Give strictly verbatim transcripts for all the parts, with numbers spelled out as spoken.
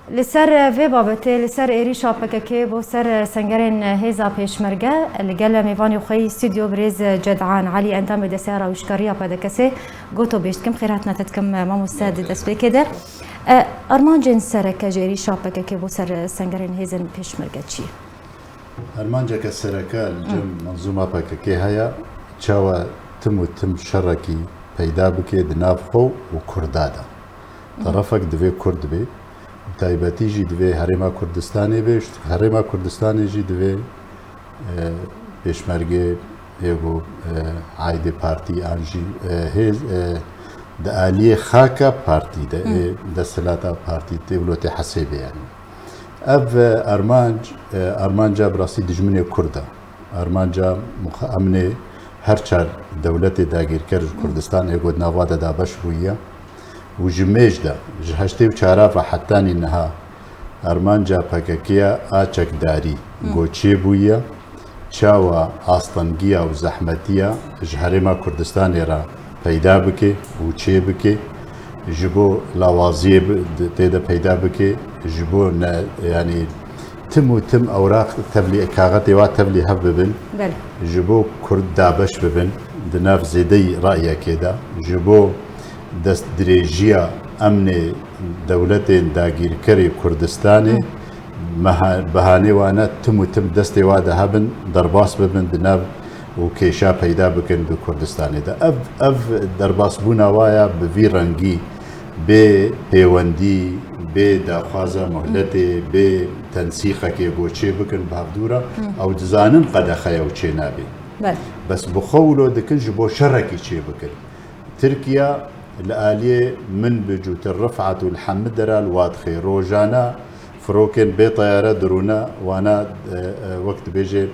Li ser vê babetê, li ser êrîşa P K K bo ser sengerên hêza pêşmerge, li gel mêvanê xwe yî stûdyo birêz Cedan Elî, endamê Desteya Rawîşkariya P D K S, goto bêj dikim, xêr hatina te dikim, mamoste, di destpêkê de. E, armancên sereke ji êrîşa P K K bo ser sengerên hêzên pêşmerge çi ye? Armanceke sereke li cem menzûma P K K heye, çawa tim û tim şerekî peyda bike di nav xwe û Kurda de. Terefek divê Kurd be, bi taybetî jî divê Herêma Kurdistanê be, ji Herêma Kurdistanê jî divê, e, pêşmergê yê ku, e, aîdê partî an jî, e, hêz, e, di aliyê xaka partî de, ê desthilata partî, dewletê hesêbê yani. Ev, e, armanc, e, armanca bi rastî dijminê Kurd e. Armanca muxa-, emnê her çar dewletê dagîrker ji Kurdistan ê ku di nava de dabeş bûye û ji mêj de, ji heştê û çar ve hetanî niha armanca P K K ya a çekdarî, hmm, ku çêbûye, çawa astengiya û zehmetiya ji Herêma Kurdistanê re peyda bike û çê bike, ji bo lawaziyê bi-, di-, tê de peyda bike, ji bo ne, yanî tim û tim ewraq tevlî, kaxetê wa tevlî hev bibin, belê, ji bo Kurd dabeş bibin di nav zêdeyî rayekê de, ji bo destdirêjiya emnê dewletên dagîrkerê Kurdistanê, hı, meha-, behanê wane tim û tim destê wa de hebin, derbas bibin di nav û kêşa peyda bikin di Kurdistanê de. Ev, ev derbasbûna wa ya bi vî rengî, bê pêwendî, bê daxwaza muhletê, bê tensîqekê ku çê bikin bi hevdû re, hı, ew dizanin qedexe ye û çê nabê. Belê. Bes bi xwe wilo dikin ji bo şerekî çê bikin. Tirkiye li aliyê Minbic û Til Rifat û li Hemidera li wa dixê. Rojane firokên bê teyare dirûne wana, e, e, wek dibêje,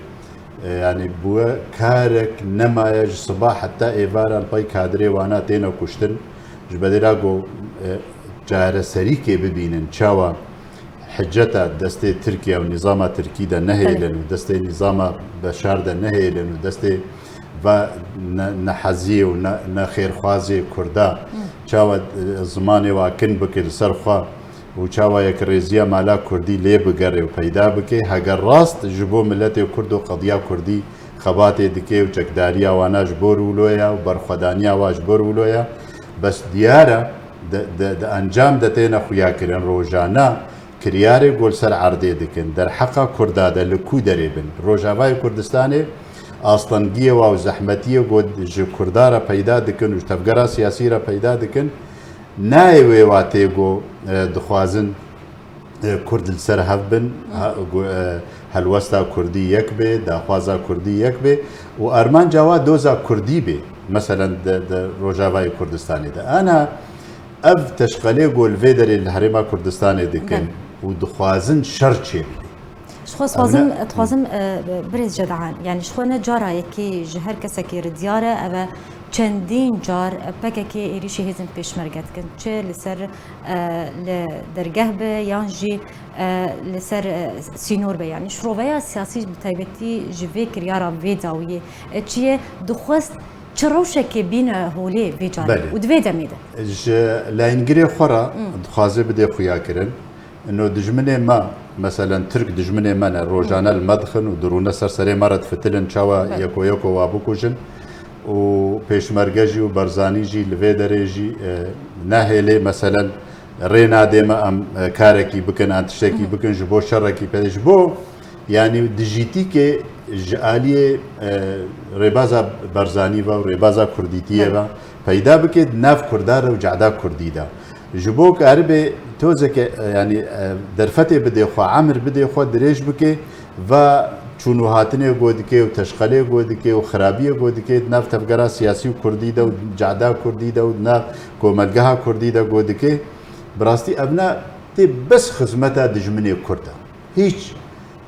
e, yanî bûye karek nemaye ji siba heta êvara li pey kadirê wana têne kuştin. Ji bedêla ku, e, çareserîkê bibînin, çawa hiceta destê Tirkiye û nîzama Tirkî de nehêlin, belê, û destê nîzama Beşar de nehêlin û destê va ne-, neheziyê û ne-, nexêrxwazê Kurda, hı, çawa, e, zimanê wa kin bike li ser xwe û çawa yekrêziya mala Kurdî lê bigere û peyda bike, heger rast ji bo miletê Kurd û qediya Kurdî xebatê dike û çekdariya wana ji bo wilo ye û berxwedaniya wa ji bo wilo ye, bes diyar e, di, di, di encam de têne xuyakirin. Rojane kiryarê ku li ser erdê dikin, derheqa Kurda de li ku derê bin. Rojavayê Kurdistanê astengiyê wa û zehmetiyê ku ji Kurda re peyda dikin û ji tevgera siyasî re peyda dikin, nayê wê watê ku, e, dixwazin, e, Kurd li ser hev bin, ha, ku, e, helwesta Kurdî yek bê, daxwaza Kurdî yek bê û armanca wa doza Kurdî bê, meselen di, di Rojavayê Kurdistanê de. Ana ev teşqelê ku li vê derê li Herêma Kurdistanê dikin, belê, û dixwazin şer çêbîne. Ji xwe Ew ne dixwazim, dixwazim, e, birêz Cedahan, yani ji xwe ne cara yekê ji her kesekê re diyar e, ev e çendîn car P K K êrîşî hêzên pêşmerge dikin. Çi li ser, e, li dergeh be yan jî, e, li ser, e, sînor be. Yani şiroveya siyasî bi taybetî ji vê kiryara vê dawiyê, e, çi ye? Dixwest çi rewşekê bîne holê vê carê, belê, û di vê demê de? Ji layîngirê xwe re, hmm, dixwaze bide xuyakirin. Ino dijminê me, meselen Tirk dijminê me ne, rojane li me dixin û dirûne ser serê me re difitilin, çawa, belê, yeko yeko wa bikujin. Û Pêşmerge jî û Barzanî jî li vê derê jî, e, nehêlê, meselen, rê nadê me em, e, karekî bikin, an tiştekî, hı, bikin ji bo şerekî pê, ji bo, yanî dijîtîkê ji aliyê, e, rêbaza Barzanî ve û rêbaza Kurdîtiyê, belê, ve peyda bike di nav Kurda re û cehda Kurdî de. Ji bo karibe tozeke, e, yanî, e, derfetê bidê xwe, emir bidê xwe dirêj bike, va çûn û hatinê ku dike û teşqelê ku dike û xirabiyê ku dike di nav tevgera siyasî û Kurdî de û cehda Kurdî de û di nav komelgeha Kurdî de ku dike, bi rastî ev ne tê bes xizmeta dijminê Kurd e. Hîç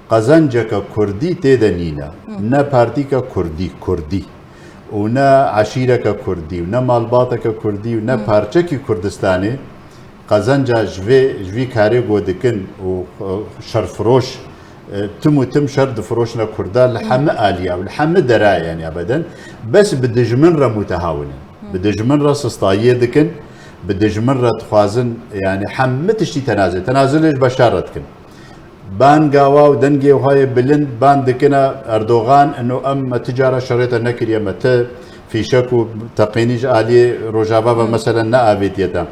qezenceke Kurdî tê de nîne. Hı. Ne partîke Kurdî, Kurdî. Û ne eşîreke Kurdî û ne malbateke Kurdî û ne, hı, parçekî Kurdistanê qezenca ji vê, ji vî karê ku dikin û, e, şerfiroş, e, tim û tim şer difiroşne Kurda li, hı, hemî aliya û li hemî derayê, yani ebeden, bes bi dijmin re mutehawin in. Hı. Bi dijmin re sistayiyê dikin Bi dijmin re dixwazin, yani hemî tiştî tenazil. Tenazilê ji Beşar re dikin. Banga wa û dengê wayê bilind ban dikine Erdogan, ino em me ti cara şerê te nekiriye, me ti fîşek û teqînî ji aliyê Rojava ve, hmm, meselen neavêtiye te.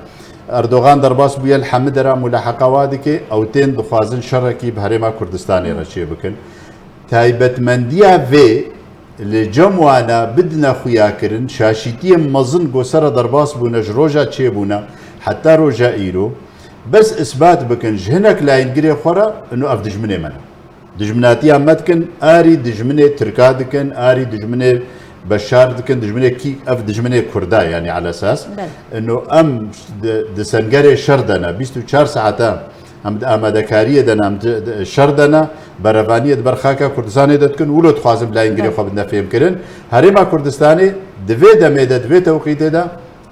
Erdogan derbas bûye li hemî dera mulaheqa wa dike, ew tên dixwazin şerekî bi Herêma Kurdistanê re çê bikin. Taybetmendiya vê li cem wana bidine xuyakirin, şaşîtiyên mezin ku sere derbas bûne ji roja çêbûna heta roja îro, bes isbat bikin ji hinek layîngirê xwe re, ino ev dijminê me ne. Dijminatiya me dikin, arî dijminê Tirka dikin, arî dijminê Beşar dikin, dijminê kî? Ev dijminê Kurda, yani alesas. Belê. Ino em di, di sengerê şer de ne, bîst û çar saeta em di amadekariyê de ne, em di, di şer de ne, berevaniyê di ber xaka Kurdistanê de dikin, wilo dixwazin layîngirê, belê, xwe bidine fêmkirin. Herêma Kurdistanê di vê demê de, di vê tewqîtê de,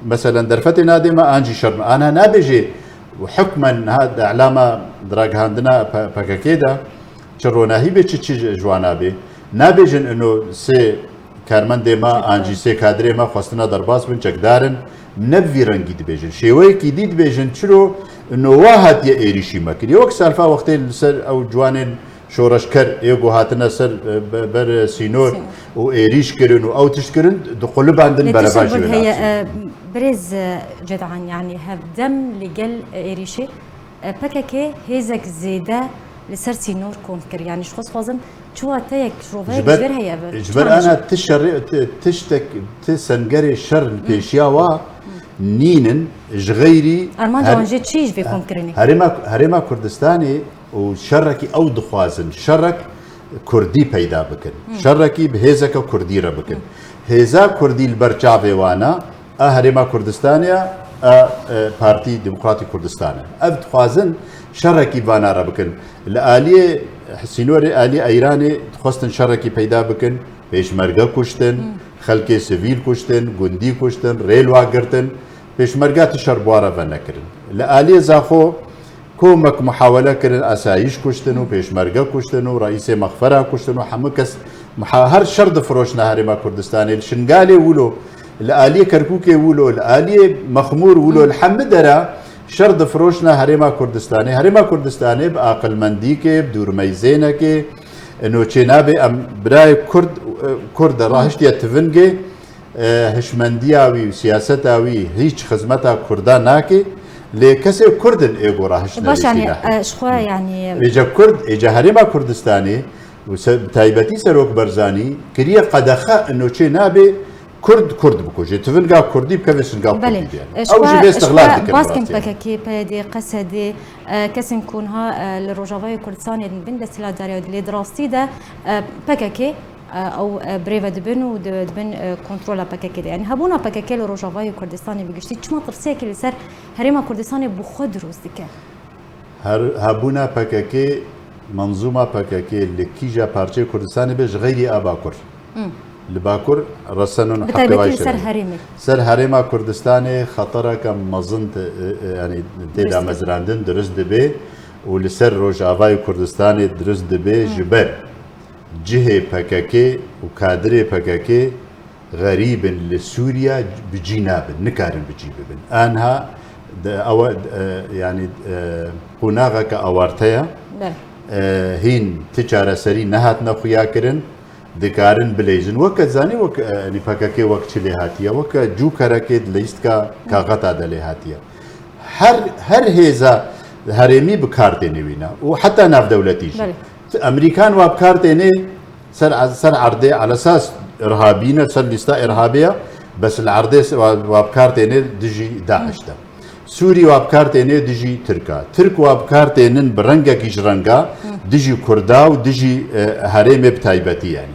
meselen derfetê nadê me an jî şer me. Ana nabêjê hukmen niha di elama di ragihandina P-, P K K de çi ronahî bê, çi, çi ji, ji wana bê. Nabêjin ino sê karmendê me, çekdar, an jî sê kadrê me xwestina derbas bin, çekdar in. Ne bi vî rengî dibêjin. Şêweyekî dî dibêjin, çiro ino wa hatiye êrîşî me kiriye. Wek salfa wextê li ser ew ciwanên şoreşker ê ku hatine ser, e, be-, ber sînor, sînor, û êrîş kirin û ew tişt kirin, diqulibandin. Lê bereva tiştek ji wê heye, latî, e, birêz, e, Cedan, yani hevdem li gel, e, êrîşê, e, P K K hêzek zêde li ser sînor kom kir. Yani ji xwe dixwazim, çi wateyek, şovayek ji ber, ji vê heye? Ji ber ana ti şerê, ti, tiştek, ti sengerê şer li, hmm, pêşiya wa nînin, ji xeyrî armanca wan jê çi ji vê komkirinê? Herêma, Herêma Kurdistanê û şerekî ew dixwazin, şerek Kurdî peyda bikin. Hmm. Şerekî bi hêzeke Kurdî re bikin. Hmm. Hêza Kurdî li ber çavê wan e, a Herêma Kurdistanê ye, a, e, Partî Demokratî Kurdistan e. Ev dixwazin şerekî vana re bikin. Li aliyê sînorê alî Eyranê dixwestin şerekî peyda bikin, pêşmerge kuştin, hmm, xelkê sivîl kuştin, gundî kuştin, rêl wa girtin. Pêşmerga ti şer bi wa re venekirin. Li aliyê Zaxo komek muhawele kirin, asayîş kuştin û pêşmerge kuştin û reîsê mexfera kuştin û hemû kes muha-, her şer difiroşne Herêma Kurdistanê. Li Şingalê wilo, li aliyê Kerkûkê wilo, li aliyê Mexmûr wilo, li hemî dera şer difiroşne Herêma Kurdistanê. Herêma Kurdistanê bi aqilmendîkê, bi dûrmeyzênekê, ino çê nabe em birayê Kurd, Kurd e, rahiştiye tivingê, e, hişmendiya wî û siyaseta wî hîç xizmeta Kurda nake, lê kesê Kurd in ê ku rahiştine. Baş, yani, e, ji xwe, yani, êce Kurd, êce Herêma Kurdistanê û se-, bi taybetî Serok Barzanî kiriye qedexe, ino çê nabe Kurd Kurd bikuje. Tivinga Kurdî bikeve singa Kurdî, belê, diye. E, ji xwe, ew jî vê ji istiqlal xwe dikin bi rastî. P K K, P Y D, Q S D, e, kesên ku niha, e, li Rojavayê Kurdistanê bin desthilatdariya lê di rastî de, e, P K K, e, ew, e, birêve dibin û di-, dibin, e, kontrola P K K de. Yani hebûna P K K li Rojavayê Kurdistanê bi giştî çima tirsiyekê li ser Herêma Kurdistanê bi xwe dirust dike? Her, hebûna P K K, menzûma P K K li kîja parçeyê Kurdistanê be ji xeyrî a Bakur. Hmm. Li Bakur resenin. Bi heqê taybetî wayê li ser şerê. Herêmê. Ser Herêma Kurdistanê xetereke mezin te-, e, e, yani tê damezrandin dirust dibe û li ser Rojavayê Kurdistanê dirust dibe, hmm, ji ber cihê P K K û kadirê P K K xerîb in, li Sûriye bi cî nabin, nikarin bi cî bibin. Anha de, ew, e, yani, e, qonaxeke awarte ye. Belê. E, hîn ti çareserî nehatine xuya kirin, dikarin bileyzin. Weke zanî, wek, e, yani P K K wek çi lê hatiye? Weke cûkerekê di leyîstka kaxeta de lê hatiye. Her, her hêza herêmî bi kar têne wîna û heta navdewletî jî. Belê. Amerîkan wa bi kar têne, ser, ser erdê, alesas irhabî ne, ser lîsta irhabê ya, bes li erdê se-, wa, wa bi kar têne dijî DAIŞ de. Sûrî wa bi kar têne dijî Tirka. Tirk wa bi kar tênin bi rengekî ji renga dijî Kurda û dijî, e, herêmê bi taybetî, yani.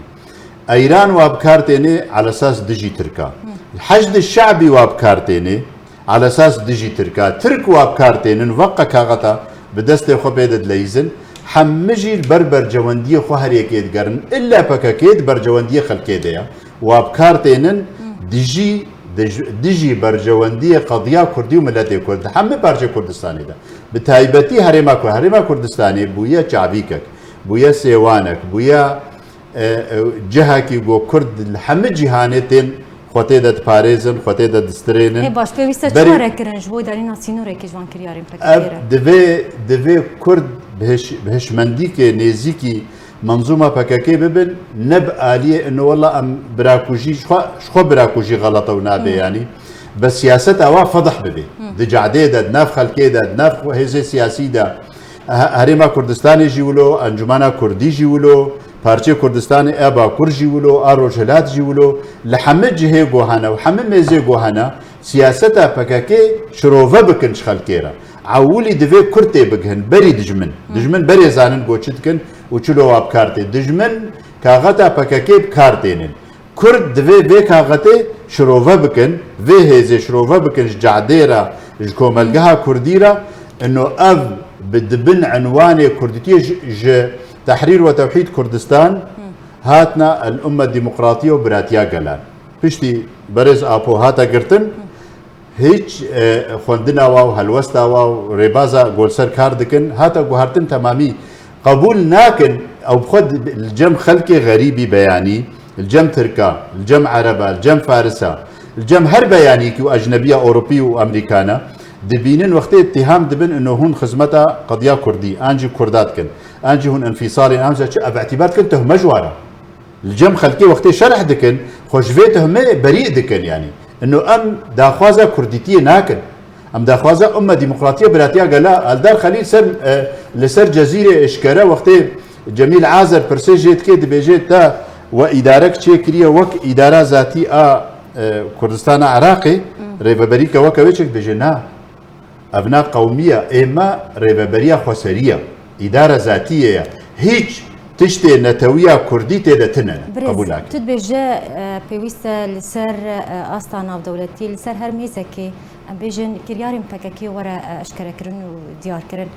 Eyran wa bi kar têne alesas dijî Tirka. Heşd Şe'bî wa bi kar têne, alesas dijî Tirka. Tirk wa bi kar tênin, weqe kaxeta bi destê xwe pê de dileyîzin. Hemî jî li ber bercewendiyê xwe her yekê digerin. Îlla P K K di bercewendiyê xelkê de ye. Wa bi kar tênin dijî, dij-, dijî bercewendiyê qediya Kurdî û miletê Kurd. Di hemî parçeyê Kurdistanê de. Bi taybetî herêma Ku-, herêma Kurdistanê bûye çavîkek, bûye sêwanek, bûye e, e, cihekî ku Kurd li hemî cîhanê tên Xwe tê de diparêzin, xwe tê de distirênin. Ê baş, pêwîst e çi were kirin ji bo danîna sînorekê ji van kiryarên P K K re? Divê, divê Kurd bi hiş, bi hişmendîkê nêzîkî menzûma P K K bibin, ne bi aliyê ino wela em birakujî, ji xwe, ji xwe birakujî xelet e û nabe yanî. Bi siyaseta wa fedih bibe. Di cadê de, di nav xelkê de, di nav hêzê siyasî de, He-, Herêma Kurdistanê jî wilo, Encumena Kurdî jî wilo, parçeyê Kurdistanê a Bakur jî wilo, a Rojhilat jî wilo, li hemî cihê ku hene û hemî mêzê ku hene, siyaseta P K K şirove bikin ji xelkê re. Ewilî divê Kurd tê bigihin, berî dijmin. Dijmin berê zanin ku çi dikin û çilo wa bi kar tê. Dijmin kaxeta P K K bi kar tênin. Kurd divê vê kaxetê şirove bikin, vê hêzê şirove bikin ji cadê re, ji komelgeha Kurdî re, ino ev bi dibin enwanê Kurdîtiyê ji, ji Tehrîr we Tewhîd Kurdistan hatina El Umme Demokratiye û Biratiya Gelan. Piştî berêz Apo hate girtin, Hiç, e, xwendina wa û helwesta wa û rêbaza ku li ser kar dikin, hate guhertin temamî qebûl nakin. Ew bi xwe di, li cem xelkê xerîbî beyanî, li cem Tirka, li cem Ereba, li cem Farisa, li cem her beyanîkî û ecnebiya Ewropî û Amerîkana dibînin wextê îttiham dibin ino hûn xizmeta qediya Kurdî, an jî Kurda dikin, an jî hûn înfîsalên, an jî çi, ev îtîbar dikin tuhme ji wan e. Li cem xelkê wextê şerh dikin, xwe ji vê tuhmê berî dikin, yanî. Ino em daxwaza kurdîtiyê nakin. Em daxwaza umme demokratiya biratiya gela. Eldar Xelîl ser, e, li ser Cezîrê eşkere wextê Cemîl Azer pirsê jê dike, dibêje te we îdarek çêkiriye wek îdara zatî a, e, Kurdistana Iraqê, rêveberî ke weke wê çêk, dibêje na. Evna qewmiya ê me rêveberiya xweserî ye, îdara zatiyê ye. Hîç tiştê netewiya kurdî tê de tine ne. Birêz, qebûl nake. Tu dibêje, e, pêwîst e li ser, e, asta navdewletî, li ser her mêzekê, em bêjin kiryarên P K K were, e, eşkerekirin û diyarkirin.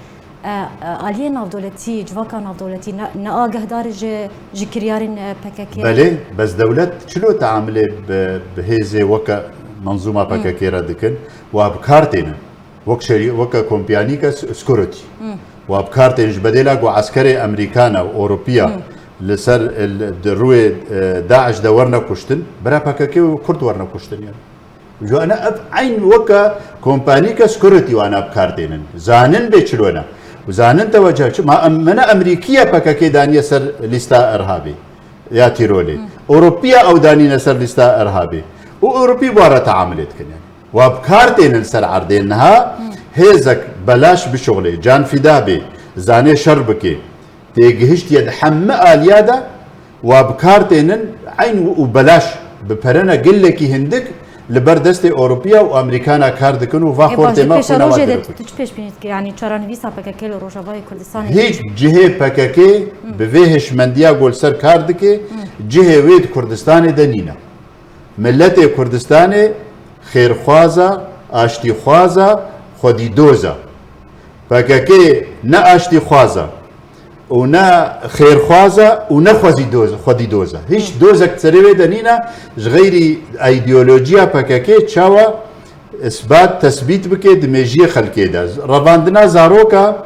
E, e, aliyê navdewletî, civaka navdewletî ne, ne agehdar ji, ji kiryarên, e, P K K? Belê, bes dewlet çilo teamilê bi, bi hêzê weke menzûma P K K re dikin, wa bi kar tênin. Wek şerî-, weke kompiyanîke s-, security. Wa bi kar tên ji bedêla ku eskerê Amerîkana û Ewropiya li ser, li, di rûyê, e, DAIŞ de werne kuştin, bira P K K û Kurd werne kuştin yani. Ji wana ev eyn weke kompanîke security wana bi kar tênin. Zanin bê çilo ne. Û zanin tewece çi? Ma em, mene Amerîkiye P K K daniye ser lîsta irhabî ya tîrolê. Ewropiya ew danîne ser lîsta irhabî. Û Ewropî bi wan re teamilê dikin yani. Wa bi kar tênin ser erdê niha hêzek belaş bişuxlê, canfida bê, zanê şer bikê, têgihiştiye di hemî aliya de wa bi kar tênin eyn û belaş bi perene gelekî hindik li ber destê Ewropiya û Amerîkana kar dikin û va Ê, xortê bajê me pêşerojê xwîna de wan tu çi pêşbînî dike? Yanî çaranivîsa P K K li Rojavayê Kurdistanê? Hîç cihê P K K bi vê hişmendiya ku li ser kar dike, cihê wê di Kurdistanê de nîne. Miletê Kurdistanê xêrxwaza, aştîxwaza, xwedîdoza. P K K ne aştîxwaza û ne xêrxwaza û ne xwezîdoza, xwedîdoza. Hîç dozek serê wê de nîne, ji xeyrî îdeolojiya P K K çawa isbat, tesbît bike di mêjiyê xelkê de. Revandina zaroka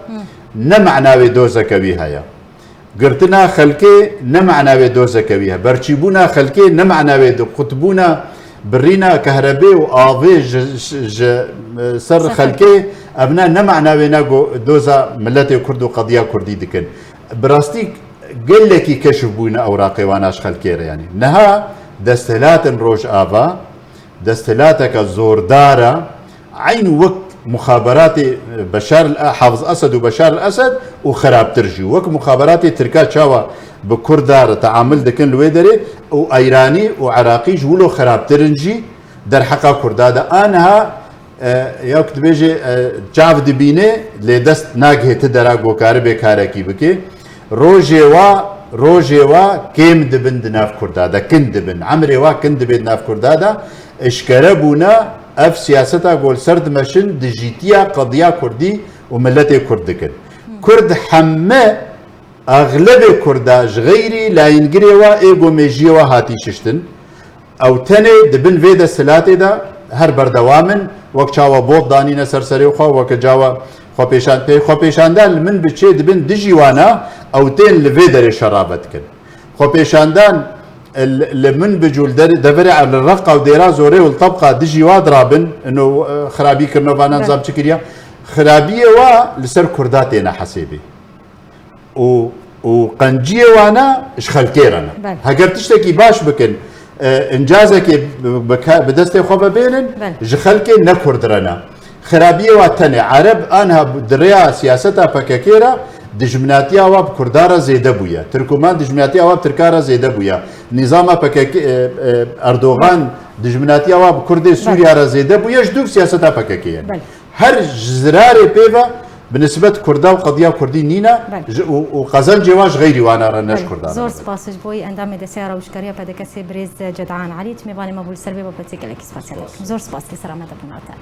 ne mena wê dozeke wî heye. Girtina xelkê ne mena wê dozeke wî heye. Berçîbûna xelkê ne mena wê do-, qutbûna birîna kehrebê û avê ji, ji, ji, e, ser xelkê, ev ne, ne mena wê ne go-, doza miletê Kurd û qediya Kurdî dikin. Bi rastî gelekî keşf bûyne ewraqê wana ji xelkê re yanî. Niha desthilatên Rojava, desthilateke zordar e, eyn wek muxaberatê Beşar el, Hafiz Esed û Beşar el Esed û xirabtir jî. Wek muxaberatê Tirka çawa bi Kurda re teamil dikin li wê derê û Eyranî û Iraqî ji wilo xirabtir in jî derheqa Kurda de. Aniha, e, ya ku dibêje, e, çav dibîne lê dest nagihê ti dera ku karibê karekî bike. Rojê wa, rojê wa kêm dibin di nav Kurda de, kin dibin. Emrê wa kin dibe di nav Kurda de. Eşkere bûne ev siyaseta ku li ser dimeşin dijîtiya qediya Kurdî û miletê Kurd dikin. Kurd heme, exlebê Kurda ji xeyrî layîngirê wa ê ku mêjiyê wa hatî şiştin. Ew tenê di bin vê desthilatê de her berdewam in, wek çawa bot danîne ser serê xwe, wek çawa xwepêşan-, pê-, xwepêşandan li min bi çê dibin dijî wana, ew tên li vê derê şerave dikin. Xwepêşandan li, li Minbic û li der-, deverê li Reqa û Dêra Zorê û li Tebqa dijî wa dirabin, ino, e, xirabî kirino vana, nizam çi kiriya. Xirabiyê wa li ser Kurda têne hesêbê. Û, û qenciyê wana ji xelkê re ne. Belê. Heger tiştekî baş bikin, e, incazekê bi, bi ke-, bi destê xwe ve bênin, belê, ji xelkê ne Kurd re ne. Xirabiyê wa tenê Ereb anha bi, di rêya siyaseta P K K re dijminatiya wa bi Kurda re zêde bûye. Tirkoman dijminatiya wa bi Tirka re zêde bûye. Nîzama P K K, e, e, Erdogan dijminatiya wa bi Kurdê Sûriya re zêde bûye ji dûv siyaseta P K K ye. Belê. Her ji zirarê pê ve bi nisbet Kurda û qediya Kurdî nîne, belê, ji, û, û qezencê wa ji xeyrî wana re ne ji, belê, Kurdan re. Zor spas ji bo wî endamê Desteya Rawişkariya P D K S birêz Cedan Elî. Tu mêvanê me bû, li ser vê babetê gelekî spas. Gelek spas. Zor spas, lê sera me de bûna te.